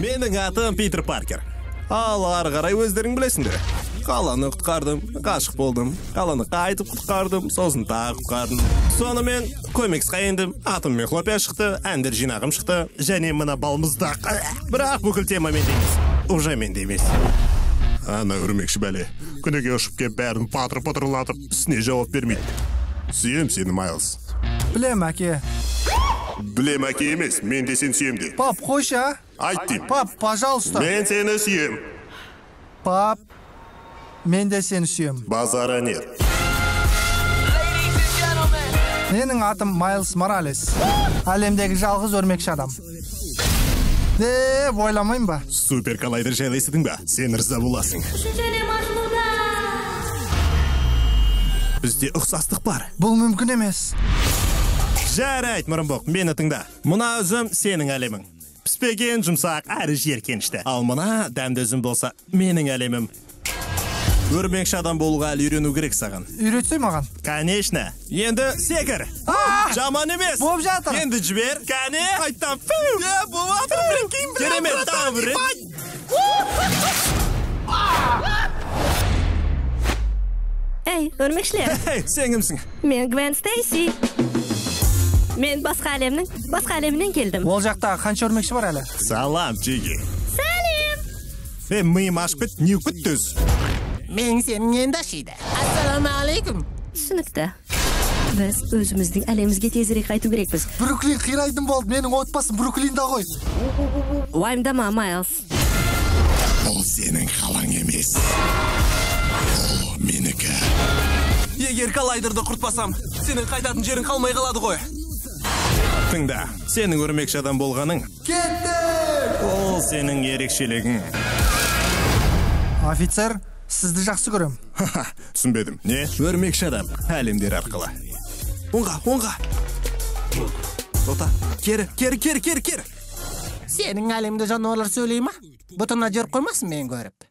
Менің атым Питер Паркер. Ал ары қарай өздерің білесіңдер. Қаланы құтқардым, ғашық болдым. Қаланы қайтып құтқардым, сосын тағы құтқардым. Сонымен комиксқа ендім, атым мен хлопья шықты, әндер жинағым шықты, және мына балмұздақ. Бірақ бүкіл тема менде емес. Уже менде емес. Ана өрмекші бәле. Күніге ұшып кеп бәрін патыр-патырлатып, үстіне жауап бермейді. Сүйем сені, Майлз. Білем, әке. Білем, әке емес, мен де сені сүйем де. Пап, қойшы, а? Айт деймін. Пап, пожалуйста. Мен сені сүйем. Пап, мен де сені сүйем. Базара нет. Менің атым Майлз Моралес. Әлемдегі жалғыз өрмекші адам. Деп ойламайын ба? Супер коллайдер жайлы естідің ба? Сен ырза боласың. Бізде ұқсастық бар. Бұл мүмкін емес. Жарайды, мұрынбоқ, мені тыңда. Мына үзім сенің әлемің. Піспеген, жұмсақ, әрі жеркенішті. Ал мына дәмді үзім болса, менің әлемім. Өрмекші адам болуға әлі үйрену керек саған. Үйретсей маған? Конечно. Енді секір. Жаман емес. Боп жатыр. Енді жібер. Кәне. Қайттан. Боп жатыр. Прикинь, керемет. Тағы бір рет. Эй, өрмекшілер. Эй, сен кімсің? Мен Гвен Стейси. Мен басқа әлемнің, басқа әлемінен келдім. Ол жақта қанша өрмекші бар әлі? Салам, Джиги. Сәлем. Эй, миым ашып кетті, не кетті өзі? Мен сенің енді ашиды. Ассалаумағалейкум. Түсінікті. Біз өзіміздің әлемімізге тезірек қайту керекпіз. Бруклин қирайтын болды. Менің отбасым Бруклинда ғой. Уайымдама, Майлз. Бұл сенің қалаң емес. Бұл менікі. Егер коллайдерді құртпасам, сенің қайтатын жерің қалмай қалады ғой. Тыңда, сенің өрмекші адам болғаның. Кеттік! Ол сенің ерекшелігің. Офицер, сізді жақсы көрем. Түсінбедім. Не? Өрмекші адам әлемдер арқылы. Оңға, оңға. Тота, кері, кері, кері, кері, кері. Сенің әлемде жануарлар сөйлей ма? Бұтына жер қоймасын мен көріп.